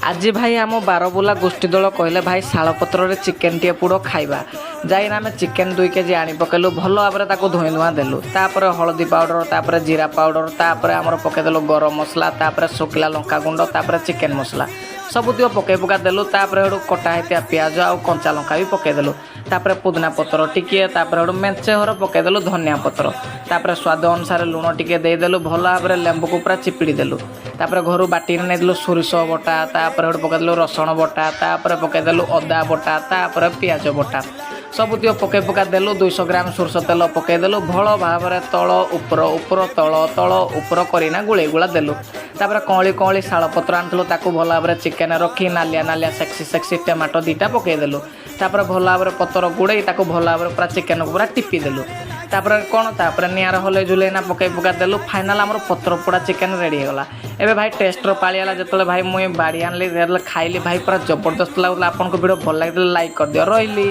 ଆଜି ଭାଇ ଆମ ବାରବୁଲା ଗୋଷ୍ଠୀ ଦଳ କହିଲେ, ଭାଇ, ଶାଳପତ୍ରରେ ଚିକେନ୍ ଟିକେ ପୋଡ଼ ଖାଇବା। ଯାଇନା ଆମେ ଚିକେନ୍ 2 କେଜି ଆଣି ପକେଇଲୁ। ଭଲ ଭାବରେ ତାକୁ ଧୋଇ ଧୁଆ ଦେଲୁ। ତାପରେ ହଳଦୀ ପାଉଡ଼ର, ତାପରେ ଜିରା ପାଉଡ଼ର, ତାପରେ ଆମର ପକେଇଦେଲୁ ଗରମ ମସଲା, ତାପରେ ଶୁଖିଲା ଲଙ୍କା ଗୁଣ୍ଡ, ତାପରେ ଚିକେନ୍ ମସଲା ସବୁତିକ ପକେଇ ପକା ଦେଲୁ। ତାପରେ ହେଠୁ କଟା ହେଇଥିବା ପିଆଜ ଆଉ କଞ୍ଚା ଲଙ୍କା ବି ପକେଇଦେଲୁ। ତାପରେ ପୁଦିନା ପତ୍ର ଟିକିଏ, ତାପରେ ହେଠୁ ମେଞ୍ଚେ ହର ପକେଇଦେଲୁ ଧନିଆ ପତ୍ର। ତାପରେ ସ୍ୱାଦ ଅନୁସାରେ ଲୁଣ ଟିକେ ଦେଇଦେଲୁ। ଭଲ ଭାବରେ ଲେମ୍ବୁକୁ ପୁରା ଚିପିଡ଼ି ଦେଲୁ। ତାପରେ ଘରୁ ବାଟିକି ନେଇଦେଲୁ ସୋରିଷ ବଟା, ତାପରେ ହେଠୁ ପକେଇଦେଲୁ ରସୁଣ ବଟା, ତାପରେ ପକେଇଦେଲୁ ଅଦା ବଟା, ତାପରେ ପିଆଜ ବଟା, ସବୁତିକ ପକେଇ ପକା ଦେଲୁ। 200 ଗ୍ରାମ ସୋରିଷ ତେଲ ପକେଇଦେଲୁ। ଭଲ ଭାବରେ ତଳ ଉପର, ଉପର ତଳ, ତଳ ଉପର କରିନା ଗୋଳେଇ ଗୋଳା ଦେଲୁ। ତାପରେ କଅଁଳି କଅଁଳି ଶାଳ ପତ୍ର ଆଣିଥିଲୁ, ତାକୁ ଭଲ ଭାବରେ ଚିକେନ୍ ରଖି ନାଲିଆ ନାଲିଆ ସେକ୍ସି ସେକ୍ସି ଟମାଟୋ ଦୁଇଟା ପକେଇଦେଲୁ। ତାପରେ ଭଲ ଭାବରେ ପତ୍ର ଗୁଡ଼େଇ ତାକୁ ଭଲ ଭାବରେ ପୁରା ଚିକେନକୁ ପୁରା ଟିପି ଦେଲୁ। ତାପରେ କ'ଣ? ତାପରେ ନିଆଁରେ ହଲେଇ ଝୁଲେଇନା ପକେଇ ପକା ଦେଲୁ। ଫାଇନାଲ୍ ଆମର ପତ୍ର ପୋଡ଼ା ଚିକେନ୍ ରେଡ଼ି ହେଇଗଲା। ଏବେ ଭାଇ ଟେଷ୍ଟର ପାଳି ହେଲା। ଯେତେବେଳେ ଭାଇ ମୁଇଁ ବାଡ଼ି ଆଣିଲି, ଯେତେବେଳେ ଖାଇଲି, ଭାଇ, ପୁରା ଜବରଦସ୍ତ ଲାଗୁଥିଲା। ଆପଣଙ୍କୁ ଭିଡ଼ିଓ ଭଲ ଲାଗିଥିଲେ ଲାଇକ୍ କରିଦିଅ। ରହିଲି।